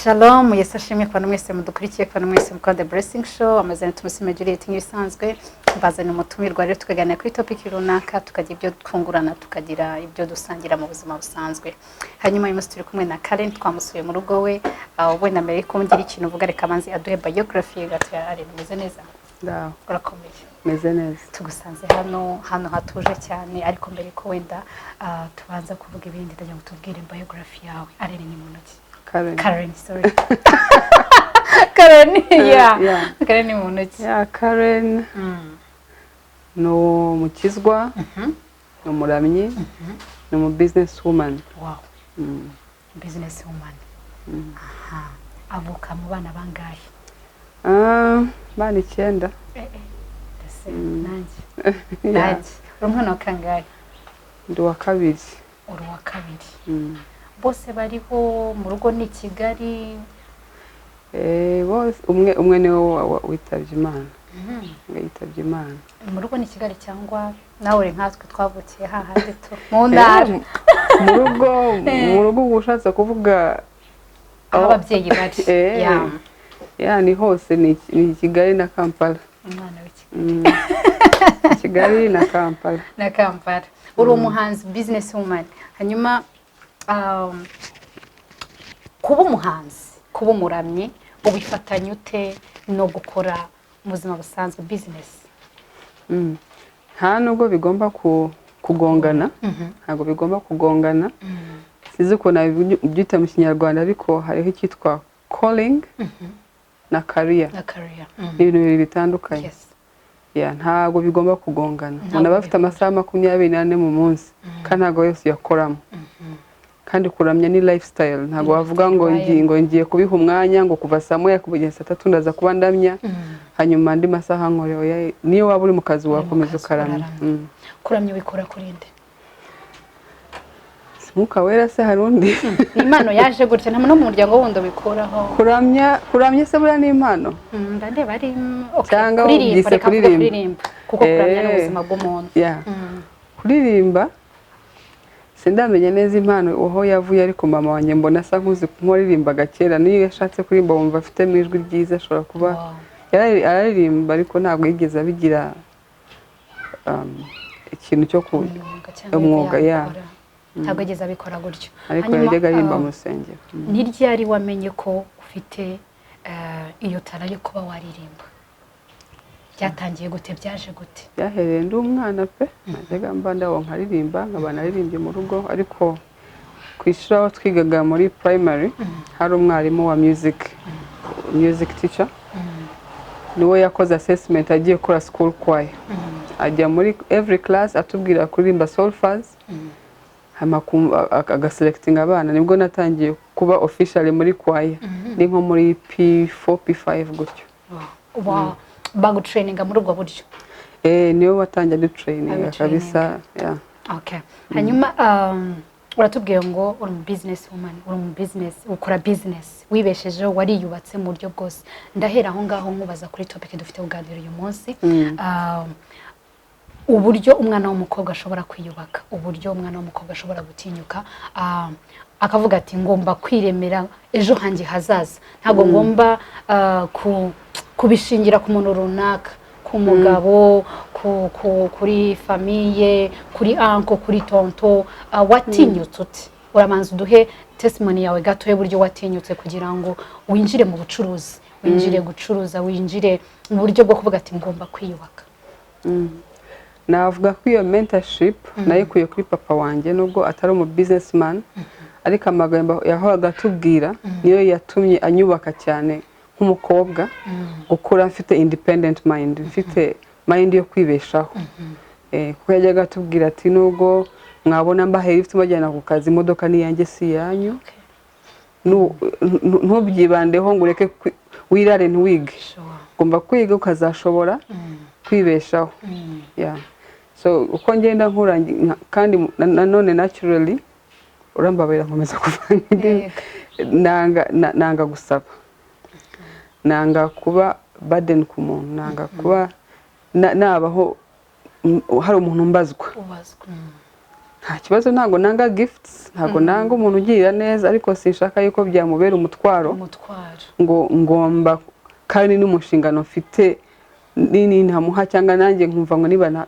Shalom, Yesu ashimwe ku bantu mwese mudukurikiye, ku bantu mwese mukora The Blessing Show. Amazina Tumusime Juliet. Nk'ibisanzwe mbazana umutumirwa rero, tukaganira kuri topic runaka, tukagira ibyo twungurana, tukagira ibyo dusangira mu buzima busanzwe. Hanyuma uyu munsi turi kumwe na Karen, twamusuye mu rugo we. Wenda mbere yuko ngira ikintu uvuga, reka manzi aduhe biography gato ya Karen. Umeze neza? Ndaho. Urakomeye? Meze neza. Tugusanze hano hatuje cyane, ariko mbere ko wenda tubanza kuvuga ibindi, ndagira ngo tubwire biography yawe. Karen ni muntu ki? Karen. Karen, sorry. Karen, yeah. Yeah. Karen ni muntu ki? Yeah, Karen ni umukizwa, ni umuramyi, ni umu business woman. Business woman. Aha. Avuka mu bana bangahe? Ah, bana 9. Eh eh. Ndetse nanjye. Yeah. Nanjye. Uri umwana wa kangahe? Ndi uwa kabiri. Uri uwa kabiri. Bose bariho mu rugo ni i Kigali? Eh, bose, umwe umwe niwe witabye Imana. Umwe yitabye Imana. Mu rugo ni i Kigali cyangwa nawe uri nkatwe twavukiye hahandi tu mu ntara? Eh, mu rugo uba ushatse kuvuga aho ababyeyi bari? Eh. Yeah. Yeah, ni hose, ni Kigali na Kampala. Umwana w'i Kigali. Kigali na Kampala. Na Kampala. Uri umuhanzi, business woman. Hanyuma kuba umuhanzi, kuba umuramyi, ubifatanya ute no gukora mu buzima busanzwe, business? Nta nubwo bigomba kugongana, ntabwo bigomba kugongana. Sinzi ukuntu nabyita mu Kinyarwanda, ariko hariho icyitwa calling na career. Na career. Ni ibintu bibiri bitandukanye. Yeah, ntabwo bigomba kugongana. Umuntu aba afite amasaha 24 mu munsi, kandi ntabwo yose uyakoramo. Kandi kuramya ni lifestyle, ntabwo wavuga ngo Lifestyle. Ngiye ngo ngiye kubiha umwanya ngo kuva saa 1 kugeza saa 3 ndaza kuba ndamya, hanyuma andi masaha nkore. Oya, niyo waba uri mu kazi Uri mu wakomeza kazi, ukaramya. uraramya. Kuramya ubikora kuri nde? Si Mwuka Wera se, hari undi? Ni impano yaje gutya? Nta no mu muryango wundi ubikuraho? Kuramya se buriya ni impano? Ndandeba ari okay, Cyangwa kuririmba. ubyise Reka mvuge kuririmba. kuririmba, kuko kuramya ni Eh. ubuzima bw'umuntu. Yeah. Kuririmba sindamenya neza impano aho yavuye, ariko mama wanjye mbona asa nk'uzi nk'uwaririmbaga kera. N'iyo yashatse kuririmba wumva afitemo ijwi ryiza, ashobora kuba araririmba, ariko ntabwo yigeze abigira ikintu cyo ku Umwuga cyangwa umwuga, yeah. yabikora. Ntabwo yigeze abikora gutyo. Ariko Hanyuma, yajyaga aririmba mu rusengero. Ni ryari wamenye ko ufite iyo talent yo kuba waririmba? Byatangiye gute? Byaje gute? Byahereye ndi umwana pe. Najyaga mba ndaho nkaririmba, nkaba naririmbye mu rugo, ariko ku ishuri aho twigaga muri primary hari umwarimu wa music teacher, niwe yakoze assessment agiye gukora school choir, ajya muri every class atubwira kuririmba solfas, hanyuma agaselectinga abana. Nibwo natangiye kuba officially muri choir, ni nko muri P4 P5 gutyo. Wow. Bagutraininga muri ubwo buryo? Eh, niwe watangiye adutraininga. Abitraininga. Kabisa, yeah. Okay. Hanyuma uratubwiye ngo uri mu business woman, uri mu business, ukora business, wibeshejeho, wariyubatse mu buryo bwose. Ndahera aho ngaho nkubaza kuri topic dufite kuganira uyu munsi. Uburyo umwana w'umukobwa ashobora kwiyubaka, uburyo umwana w'umukobwa ashobora gutinyuka akavuga ati: "Ngomba kwiremera ejo hanjye hazaza, ntabwo ngomba kubishingira ku muntu runaka, ku mugabo, kuri famille, kuri uncle, kuri tonton." Watinyutse ute? Urabanza uduhe testimony yawe gato y'uburyo watinyutse kugira ngo winjire mu bucuruzi, winjire gucuruza, winjire mu buryo bwo kuvuga ati: "Ngomba kwiyubaka." Navuga ko iyo mentorship nayikuye kuri papa wanjye, nubwo atari umu businessman, ariko amagambo yahoraga atubwira niyo yatumye anyubaka cyane nk'umukobwa, gukura mfite independent mind, mfite mind yo kwibeshaho. Kuko yajyaga atubwira ati: "Nubwo mwabona mbahaye lift mbajyana ku kazi, imodoka ni iyanjye, si iyanyu. Ntubyibandeho ngo ureke wirare ntiwige. Ugomba kwiga ukazashobora kwibeshaho." Yeah. So uko ngenda nkura kandi nanone naturally, urambabarira nkomeza kuvanga indimi, nanga gusaba, nanga kuba burden ku muntu, nanga kuba nabaho hari umuntu mbazwa. Ubazwa. Nta kibazo, ntabwo nanga gifts, ntabwo nanga umuntu ugirira neza, ariko sinshaka yuko byamubera umutwaro. Umutwaro. Ngo ngomba, kandi n'umushingano mfite nini ntamuha, cyangwa nanjye nkumva ngo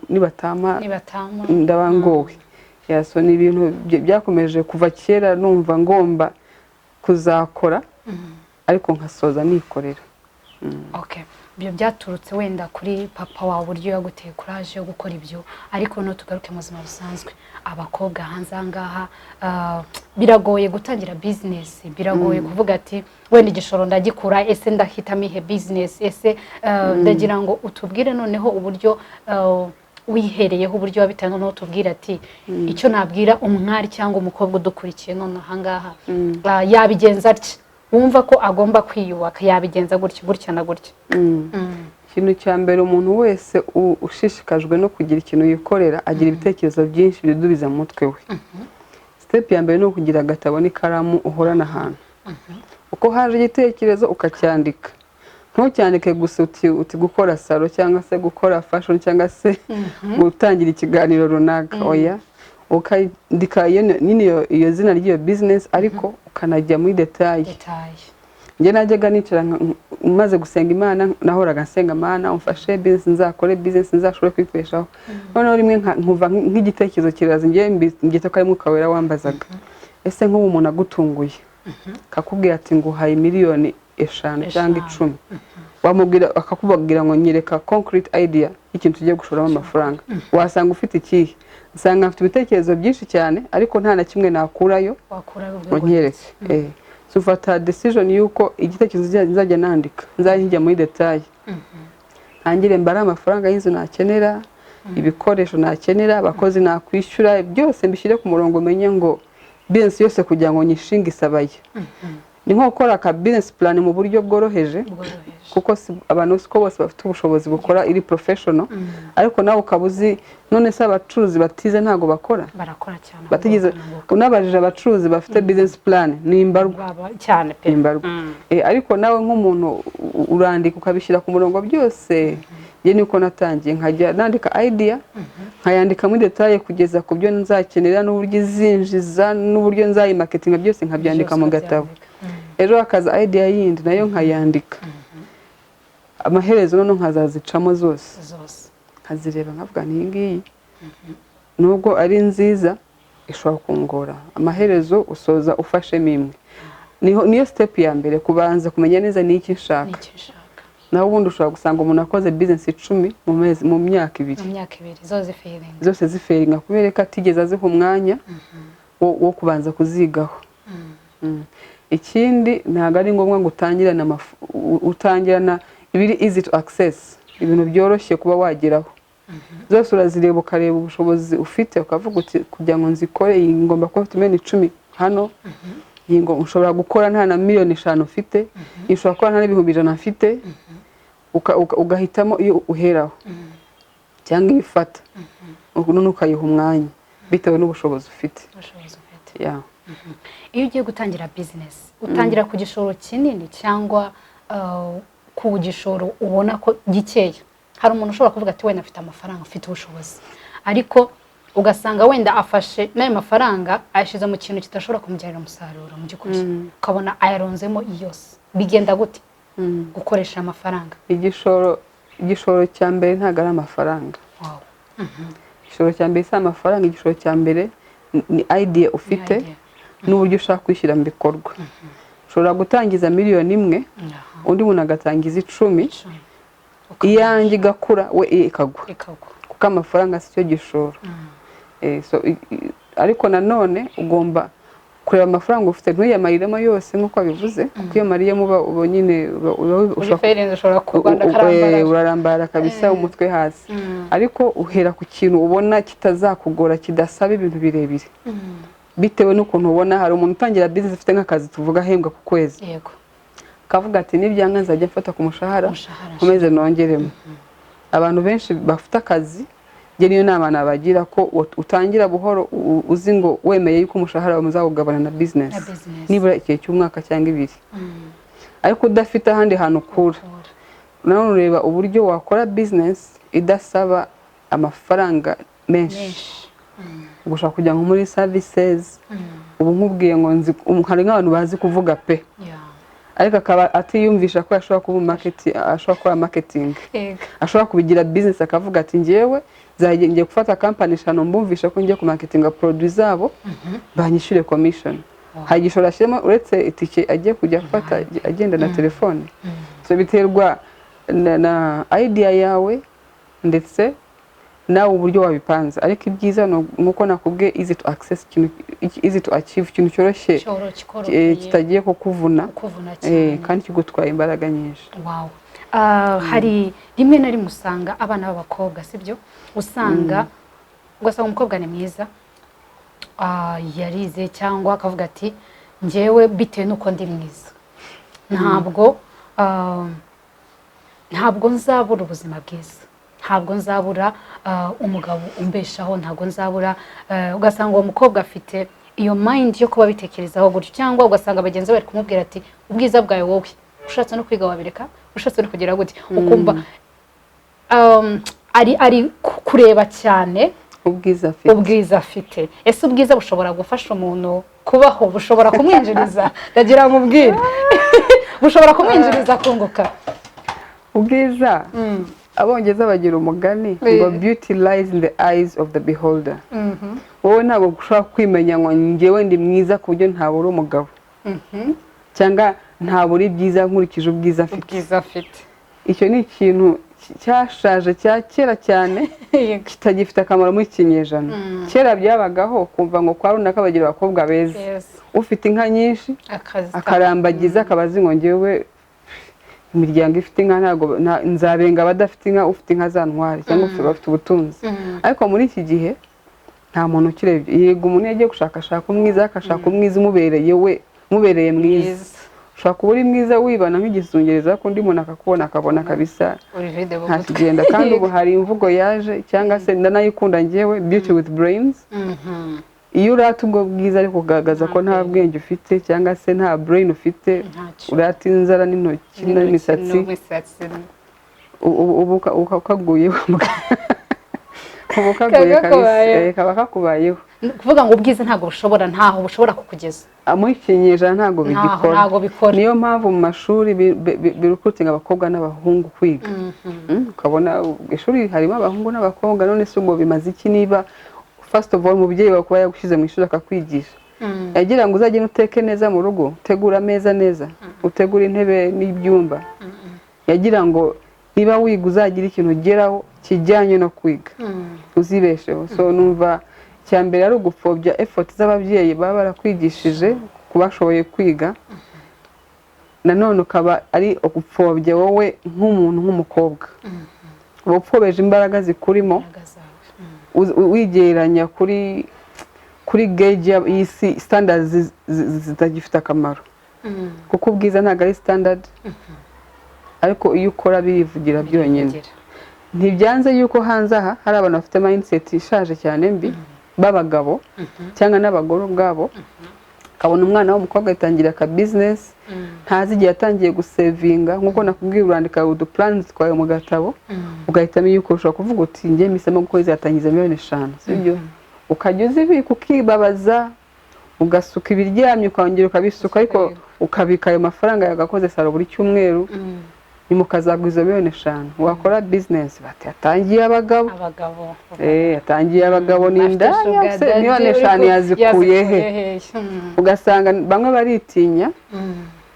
nibatampa nibatama ndaba ngowe. Yeah, so ni ibintu byakomeje kuva kera, numva ngomba kuzakora ariko nkasoza nikorera. Okay, ibyo byaturutse wenda kuri papa wawe, uburyo yaguteye courage yo gukora ibyo. Ariko no tugaruke mu buzima busanzwe, abakobwa hanze aha ngaha, biragoye gutangira business, biragoye kuvuga ati wenda igishoro ndagikura, ese ndahitamo ihe business? Ese ndagira ngo utubwire noneho uburyo wihereyeho, uburyo wabitewe, noneho tubwire ati icyo nabwira umwari cyangwa umukobwa udukurikiye none aha ngaha, yabigenza atya, wumva ko agomba kwiyubaka, yabigenza gutya, gutya na gutya. Ikintu cya mbere, umuntu wese ushishikajwe no kugira ikintu yikorera agira ibitekerezo byinshi bidubiza mu mutwe we. Step ya mbere ni ukugira agatabo n'ikaramu uhorana ahantu, uko haje igitekerezo ukacyandika. Ntucyandike gusa uti gukora salon cyangwa se gukora fashion cyangwa se gutangira ikiganiro runaka, oya, ukandika iyo nyine iyo zina ry'iyo business, ariko ukanajya muri détail. Détail. Njye najyaga nicara maze gusenga Imana, nahoraga nsenga: "Mana, umfashe business, nzakore business nzashobore kwibeshaho." Noneho rimwe nkumva nk'igitekerezo kiraza, njye mbyita ko ari Mwuka Wera wambazaga: "Ese nk'ubu umuntu agutunguye akakubwira ati nguhaye miliyoni 5 cyangwa 5. 10, wamubwira akakubwira ngo nyereka concrete idea y'ikintu tugiye gushoramo amafaranga, wasanga ufite ikihe?" Nsanga mfite ibitekerezo byinshi cyane, ariko nta na kimwe nakurayo wakura ngo nkwereke. So ufata decision y'uko igitekerezo nzajya nandika, nzajya njya muri détail, ntangire mbare amafaranga y'inzu nakenera, ibikoresho nakenera, abakozi nakwishyura, byose mbishyire ku murongo, menye ngo business yose kugira ngo nyishinge isabaye. Ni nko gukora aka business plan mu buryo bworoheje, bworoheje, kuko si abantu siko bose bafite ubushobozi bukora iri professional, ariko nawe ukaba uzi. None se abacuruzi batize ntabwo bakora? Barakora cyane. Batigeze ahubwo unabajije abacuruzi bafite business plan ni imbarwa. Baba cyane pe. Ni imbarwa. Ariko nawe nk'umuntu urandika ukabishyira ku murongo byose. Njye niko natangiye, nkajya nandika idea, nkayandika muri détail kugeza ku byo nzakenera n'uburyo izinjiza n'uburyo nzayimarketinga, byose nkabyandika mu Byose gatabo. ukabyandika. Ejo hakaza idea yindi, nayo nkayandika. Amaherezo noneho nkazazicamo zose, zose, nkazireba, nkavuga nti iyi ngiyi nubwo ari nziza ishobora kungora. Amaherezo usoza ufashemo imwe. Niyo step ya mbere, kubanza kumenya neza ni iki nshaka. Nicyo nshaka. Naho ubundi ushobora gusanga umuntu akoze business 10 mu mezi, mu myaka 2, mu myaka 2 zose zifailinga. Zose zifailinga kubera ko atigeze aziha umwanya wo kubanza kuzigaho. Ikindi, ntabwo ari ngombwa ngo utangirane utangirana ibiri easy to access, ibintu byoroshye kuba wageraho. Zose urazireba, ukareba ubushobozi ufite, ukavuga uti kugira ngo nzikore iyi ngomba kuba mfite miliyoni 10 hano, iyi ngo ushobora gukora nta na miliyoni 5 mfite, iyi ushobora gukora nta n'100,000 mfite, ugahitamo iyo uheraho cyangwa iyo ufata, none ukayiha umwanya bitewe n'ubushobozi ufite. Ubushobozi ufite. Yeah. Iyo ugiye gutangira business, utangira ku gishoro kinini cyangwa ku gishoro ubona ko gikeya? Hari umuntu ushobora kuvuga ati wenda afite amafaranga, afite ubushobozi, ariko ugasanga wenda afashe n'ayo mafaranga ayashyize mu kintu kidashobora kumubyarira umusaruro mu by'ukuri, ukabona ayaronzemo yose. Bigenda gute gukoresha amafaranga? Igishoro cya mbere ntabwo ari amafaranga. Igishoro cya mbere si amafaranga, igishoro cya mbere ni idea ufite Idea. n'uburyo ushaka kwishyira mu bikorwa. Ushobora gutangiza miliyoni 1, undi muntu agatangiza 10, 10. Iyanjye igakura, we ikagwa, ikagwa, kuko amafaranga si cyo gishoro. So, ariko nanone ugomba kureba amafaranga ufite, ntuyamariremo yose nk'uko wabivuze, kuko iyo mariyemo uba nyine uri failing, ushobora kurwanda akarambara. Urarambara kabisa, umutwe hasi. Ariko uhera ku kintu ubona kitazakugora, kidasaba ibintu birebire, bitewe n'ukuntu ubona. Hari umuntu utangira business ufite nk'akazi, tuvuga ahembwa ku kwezi, akavuga ati nibyanga nzajya mfata ku mushahara, umushahara, nkomeze nongeremo. Abantu benshi bafite akazi, njye niyo nama nabagira, ko utangira buhoro, uzi ngo wemeye yuko umushahara wawe muzawugabana na business, na business, nibura igihe cy'umwaka cyangwa 2, ariko udafite ahandi hantu ukura. Ukura. Nanone ureba uburyo wakora business idasaba amafaranga menshi. Menshi. Ushobora kujya nko muri services. Ubu nkubwiye ngo nzi hari nk'abantu bazi kuvuga pe, ariko akaba atiyumvisha ko ashobora kuba market, ashobora gukora marketing, ashobora kubigira business, akavuga ati: "Njyewe nzajya ngiye gufata company eshanu, mbumvisha ko ngiye kumarketinga produit zabo, banyishyure commission." Hari igishoro ashyiramo uretse itike agiye kujya gufata agenda na telefone. So biterwa na idea yawe ndetse nawe uburyo wabipanze. Ariko ibyiza ni nk'uko nakubwiye, easy to access, ikintu easy to achieve, ikintu cyoroshye, cyoroshye, kitagiye kukuvuna, kukuvuna cyane, kandi kigutwaye imbaraga nyinshi. Wow. Hari rimwe na rimwe usanga abana b'abakobwa, sibyo, usanga ugasanga umukobwa ni mwiza, yarize, cyangwa akavuga ati: "Njyewe bitewe n'uko ndi mwiza, ntabwo nzabura ubuzima bwiza, ntabwo nzabura umugabo umbeshaho, ntabwo nzabura." Ugasanga uwo mukobwa afite iyo mind yo kuba abitekerezaho gutyo, cyangwa ugasanga bagenzi be bari kumubwira ati: "Ubwiza bwawe, wowe ushatse no kwiga wabireka, ushatse no kugira gute." Ukumva ari kureba cyane ubwiza afite. Ubwiza afite. Ese ubwiza bushobora gufasha umuntu kubaho? Bushobora kumwinjiriza? Ndagira ngo mubwire, bushobora kumwinjiriza, kunguka? Ubwiza, Abongereza bagira umugani ngo "Beauty lies in the eyes of the beholder." Wowe ntabwo ushobora kwimenya ngo njyewe ndi mwiza ku buryo ntabura umugabo, cyangwa ntabura ibyiza nkurikije ubwiza afite. Ubwiza afite. Icyo ni ikintu cyashaje, cya kera cyane, kitagifite akamaro muri iki kinyejana. Kera byabagaho, kumva ngo kwa runaka bagira abakobwa beza, ufite inka nyinshi akazi akarambagiza, akaba azi ngo njyewe imiryango ifite inka ntabwo nzabenga abadafite inka, ufite inka zantware, cyangwa bafite ubutunzi. Ariko muri iki gihe nta muntu ukirebye. Yego, umuntu iyo agiye gushakashaka umwiza, akashaka umwiza umubereye, we umubereye mwiza. Ushobora kuba uri mwiza wibana nk'igisungereza, ariko undi muntu akakubona akabona kabisa uri vide mu nta mutwe. kigenda. Kandi ubu hari imvugo yaje, cyangwa se ndanayikunda njyewe, "Beauty with brains." Iyo urata ubwo bwiza ariko kugaragaza ko nta bwenge ufite, cyangwa se nta brain ufite, Ntacyo. urata inzara n'intoki n'imisatsi, N'imisatsi. Ubu ukaguyeho, uba ukaguye Kaba kabisa. kakubayeho. Kaba kakubayeho. Ni ukuvuga ngo ubwiza ntabwo bushobora, ntaho bushobora kukugeza. Muri iki kinyejana ntabwo Ntaho, bigikora. ntabwo bikora. Niyo mpamvu mu mashuri birecruitinga abakobwa n'abahungu kwiga. Ukabona ishuri harimo abahungu n'abakobwa. None se ubwo bimaze iki niba first of all umubyeyi wawe kuba yagushyize mu ishuri akakwigisha, yagira ngo uzagende uteke neza mu rugo, utegure ameza neza, utegure intebe n'ibyumba, yagira ngo niba wiga uzagira ikintu ugeraho kijyanye no kwiga, uzibesheho? So numva icya mbere ari ugupfobya effort z'ababyeyi baba barakwigishije ku bashoboye kwiga. Nanone ukaba ari ugupfobya wowe nk'umuntu, nk'umukobwa, uba upfobeje imbaraga zikurimo. Imbaraga zawe. Wigereranya kuri gauge y'isi, standards zitagifite akamaro, kuko ubwiza ntabwo ari standard, ariko iyo ukora birivugira byonyine. Birivugira. Ntibyanze yuko hanze aha hari abantu bafite mindset ishaje cyane mbi, b'abagabo cyangwa n'abagore ubwabo, akabona umwana w'umukobwa yitangira aka business, ntazi igihe yatangiye gusavinga. Nk'uko nakubwiye, urandika uduplans twawe mu gatabo, ugahitamo iyo ushobora kuvuga uti: "Njye mpisemo gukora izatangiza miliyoni 5," sibyo? Ukajya uzibika, ukibabaza, ugasuka ibiryamye, ukongera ukabisuka, ariko ukabika ayo mafaranga yagakoze salon buri cyumweru, nyuma ukazagura izo miliyoni 5, wakora business, bati: "Yatangiye abagabo." Abagabo. Yatangiye abagabo, ni Afite indaya sugar se, daddy, miliyoni uri eshanu yazikuye he? Yazikuye he? Ugasanga bamwe baritinya,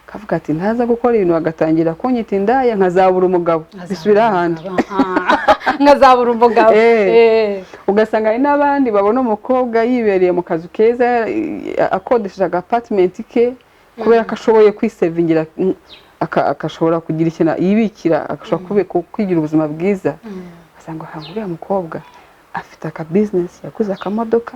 kavuga ati: "Ntaza gukora ibintu bagatangira kunyita indaya, nkazabura umugabo." Bisubira ahandi. Nkazabura umugabo. Ugasanga hari n'abandi babona umukobwa yibereye mu kazu keza, akodesheje agapatimenti ke, kubera ko ashoboye kwisavingira, akashobora kugira ikintu yibikira, agashobora kwigira ubuzima bwiza, ugasanga aha uriya mukobwa afite aka business, yaguze akamodoka,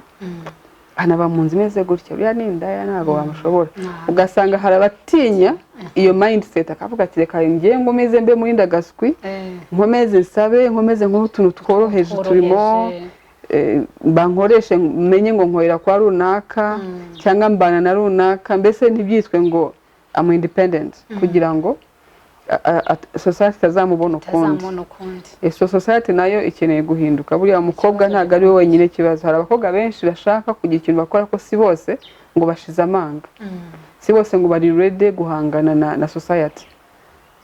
anaba mu nzu imeze gutya, uriya ni indaya, ntabwo wamushobora. Ugasanga hari abatinya iyo mindset, akavuga ati: "Reka ngiye ngomeze mbe muri ndagaswi, nkomeze nsabe, nkomeze nkore utuntu tworoheje turimo, Tworoheje. Bankoreshe, menye ngo nkorera kwa runaka cyangwa mbana na runaka, mbese ntibyitwe ngo am independent," kugira ngo society itazamubona ukundi. Itazamubona ukundi. So society nayo ikeneye guhinduka. Buriya umukobwa Ikibazo ntabwo ari we wenyine kibazo. Hari abakobwa benshi bashaka kugira ikintu bakora, ko si bose ngo bashize amanga, si bose ngo bari ready guhangana na society,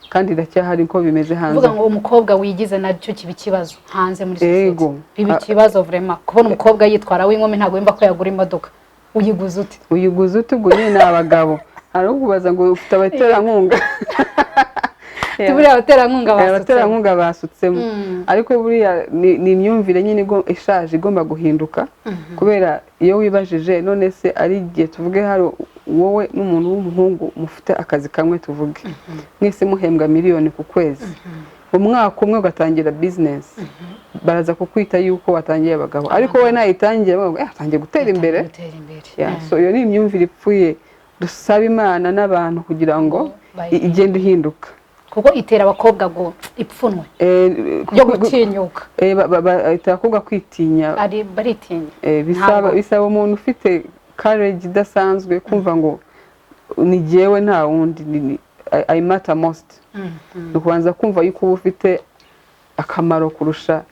kandi iracyahari uko bimeze hanze. Kuvuga ngo umukobwa wigize nacyo kiba ikibazo hanze muri sosiyete. Ego. Biba ikibazo vraiment kubona umukobwa yitwara w'inkumi. Ntabwo wumva ko yagura imodoka, uyiguze ute? Uyiguze ute? Ubwo nyine ni abagabo, hari ukubaza ngo ufite abaterankunga. Buriya abaterankunga basutsemo. Abaterankunga basutsemo. Ariko buriya ni imyumvire nyine ishaje igomba guhinduka, kubera iyo wibajije, none se ari igihe tuvuge hari wowe n'umuntu w'umuhungu mufite akazi kamwe, tuvuge mwese muhembwa miliyoni ku kwezi, umwaka umwe ugatangira bizinesi, baraza kukwita yuko watangiye abagabo, ariko wowe nayitangiye bavuga, "Eh, atangiye gutera imbere." Gutera imbere. Yeah, so iyo ni imyumvire ipfuye. Dusaba Imana n'abantu kugira ngo igende ihinduka. Kuko itera abakobwa ngo ipfunwe ryo gutinyuka. Itera abakobwa kwitinya. Ari baritinya. Bisaba Ntabwo- bisaba umuntu ufite courage idasanzwe kumva ngo ni jyewe, nta wundi, I matter most. Ni ukubanza kumva yuko uba ufite akamaro kurusha,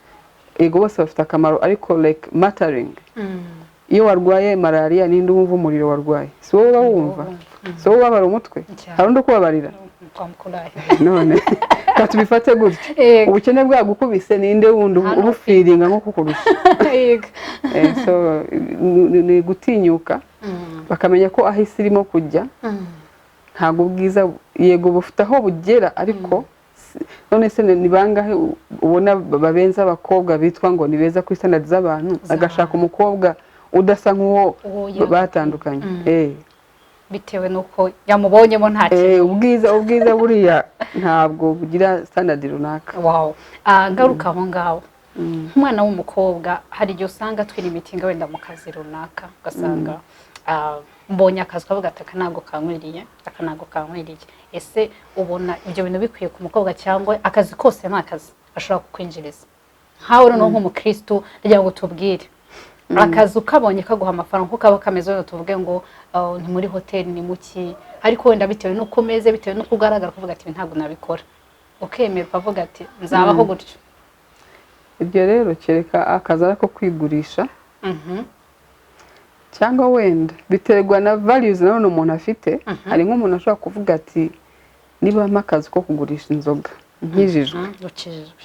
yego bose bafite akamaro, ariko like mattering. Iyo warwaye malariya, ninde wumva umuriro warwaye? Si wowe uba wumva? Si wowe ubabara umutwe? Cyane. Hari undi ukubabarira? Kwa mukurahe. None ka tubifate gutyo, ubukene bwagukubise, ninde wundi Nta ubufeelinga nko kukurusha? Yego. So ni gutinyuka, bakamenya ko aho isi irimo kujya, ntabwo ubwiza yego bufite aho bugera, ariko none se ni bangahe ubona babenza abakobwa bitwa ngo ni beza kuri standard z'abantu, agashaka umukobwa udasa nk'uwo Uwo batandukanye? Bitewe n'uko yamubonyemo nta kintu. Ubwiza buriya ntabwo bugira standard runaka. Wow. Ngaruka aho ngaho, nk'umwana w'umukobwa, hari igihe usanga twilimitinga wenda mu kazi runaka, ugasanga mbonye akazi ukavuga ati aka ntabwo kankwiriye, aka ntabwo kankwiriye. Ese ubona ibyo bintu bikwiye ku mukobwa, cyangwa akazi kose ni akazi ashobora kukwinjiriza? Nkawe noneho nk'umukristu, ndagira ngo tubwire, akazi ukabonye kaguha amafaranga, uko kaba kameze, wenda tuvuge ngo ni muri hoteli, ni muki, ariko wenda bitewe n'uko umeze, bitewe n'uko ugaragara, ukavuga ati ibi ntabwo nabikora, ukemera ukavuga ati nzabaho gutyo? Ibyo rero kereka akazi ari ako kwigurisha, cyangwa wenda biterwa na values nanone umuntu afite. Hari nk'umuntu ashobora kuvuga ati niba mpa akazi ko kugurisha inzoga nkijijwe, Ukijijwe,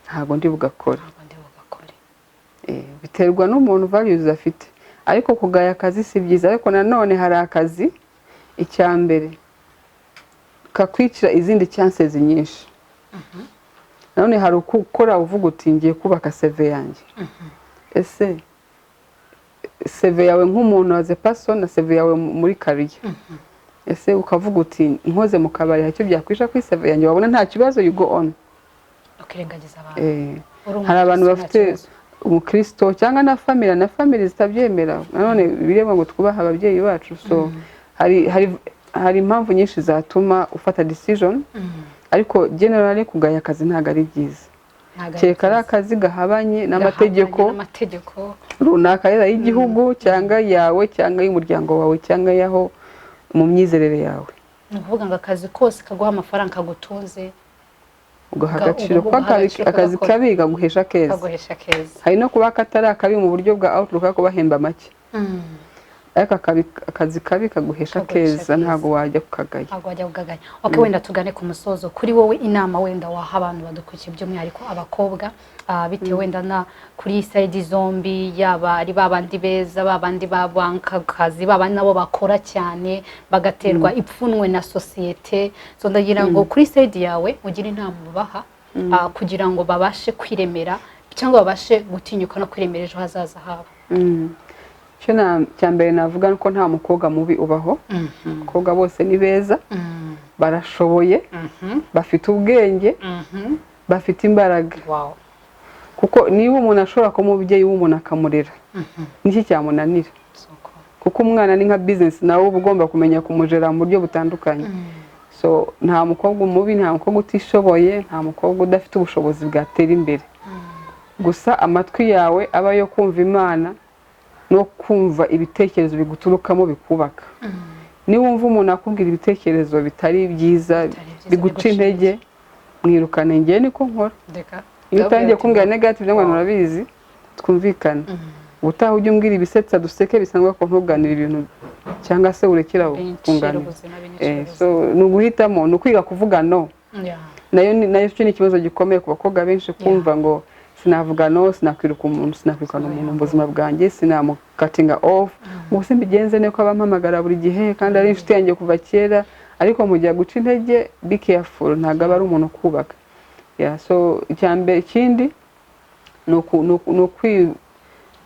ntabwo ndi bugakore. Ntabwo ndi bugakore. Biterwa n'umuntu, values afite. Ariko kugaya akazi si byiza. Ariko nanone hari akazi, icya mbere kakwicira izindi chances nyinshi. Nanone hari ukukora uvuga uti ngiye kubaka CV yanjye. Ese CV yawe nk'umuntu, as a person, na CV yawe muri career, ese ukavuga uti nkoze mu kabari hari icyo byakwisha kuri CV yanjye? Wabona nta kibazo, you go on. Ukirengagiza abantu. Uri Hari abantu umukristo, nta bafite kibazo. umukristo cyangwa na family zitabyemera. Nanone bireba ngo twubahe ababyeyi bacu. So hari impamvu nyinshi zatuma ufata decision, ariko generally kugaya akazi ntabwo ari byiza. Ntabwo ari Kereka ari byiza. akazi gahabanye n'amategeko Gahabanye n'amategeko runaka, yaba y'igihugu cyangwa yawe cyangwa y'umuryango wawe cyangwa y'aho mu myizerere yawe. Ni ukuvuga ngo akazi kose kaguha amafaranga kagutunze, ugaha agaciro, ugaha kuko agaciro, akazi kagakora. kabi kaguhesha keza. Kaguhesha keza. Hari no kuba katari akabi mu buryo bwa outlook, ariko bahemba make, ariko akazi kabi kaguhesha Kaguhesha keza, keza. ntabwo wajya kukagaya. Ntabwo wajya kugagaya. Okay, wenda tugane ku musozo. Kuri wowe, inama wenda waha abantu badukurikiye, by'umwihariko abakobwa, bitewe wenda na kuri side zombi, yaba ari ba bandi beza, ba bandi babanka akazi, ba bandi nabo bakora cyane bagaterwa ipfunwe na sosiyete, so ndagira ngo kuri side yawe ugire inama ubaha, kugira ngo babashe kwiremera cyangwa babashe gutinyuka no kwiremera ejo hazaza habo. Icyo cya mbere navuga ni uko nta mukobwa mubi ubaho. Abakobwa bose ni beza, barashoboye, bafite ubwenge, bafite imbaraga. Kuko niba umuntu ashobora kuba umubyeyi w'umuntu akamurera, niki cyamunanira? Soko. Kuko umwana ni nka bizinesi, nawe uba ugomba kumenya kumujera mu buryo butandukanye. So nta mukobwa mubi, nta mukobwa utishoboye, nta mukobwa udafite ubushobozi bwatera imbere. Gusa amatwi yawe aba ayo kumva Imana no kumva ibitekerezo biguturukamo bikubaka. Niba wumva umuntu akubwira ibitekerezo bitari byiza Bitari byiza biguca biguca intege, mwirukane. Ngewe niko nkora. Reka. Iyo utangiye kumbwira negative cyangwa urabizi, twumvikane. Ubutaha ujye umbwira ibisetsa, duseke bisanzwe, ko ntuganire ibintu cyangwa se urekere aho Bincira kunganira. ubuzima, binyicira ubuzima. So ni uguhitamo, ni ukwiga kuvuga no. Nayo nayo cyo ni ikibazo gikomeye ku bakobwa benshi, kumva ngo sinavuga no, sinakwiruka umuntu, sinakwirukana umuntu mu buzima bwanjye, sinamucuttinga off. Ubu se mbigenze niko abampamagara buri gihe kandi ari inshuti yanjye kuva kera? Ariko mu gihe aguca intege, be careful, ntabwo aba ari umuntu ukubaka. Yeah, so icyambere, ikindi ni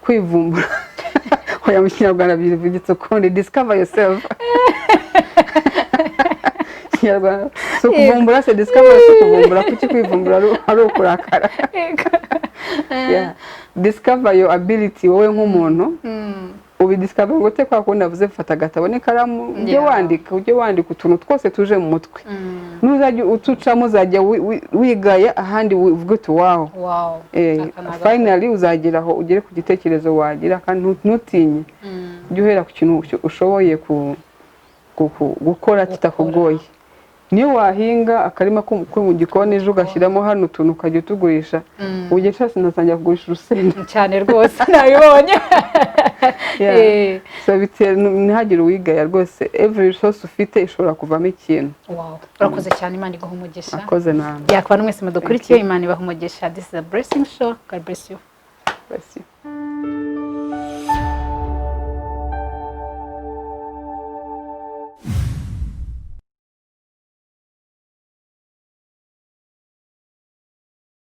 ukwivumbura. Oya, mu Kinyarwanda bivugitse ukundi, discover yourself. Kinyarwanda si ukuvumbura, se discover si ukuvumbura? Kuki kwivumbura ari ukurakara? Yeah. Discover your ability wowe nk'umuntu. Ubidiscover gute? Kwa kundi navuze, fata agatabo n'ikaramu, ujye wandika, ujye wandika utuntu twose tuje mu mutwe. Nuzajya utucamo, uzajya wigaya ahandi, uvuge uti: "Wow." Aka ni agakora. Finally uzagera aho ugere ku gitekerezo wagira, kandi ntutinye. Ujye uhera ku kintu ushoboye gukora kitakugoye. Niyo wahinga akarima ko mu gikoni ejo, ugashyiramo hano utuntu, ukajya utugurisha. Ubu gihe cyose natangira kugurisha urusenda. Cyane rwose, nabibonye. Yeah. So bitera ntihagire uwigaya rwose, every resource ufite ishobora kuvamo ikintu. Wow, urakoze cyane, Imana iguha umugisha. Akoze nawe. Yakaba mwese mudukurikiye, Imana ibaha umugisha. This is a Blessing Show. God bless you. Bless you.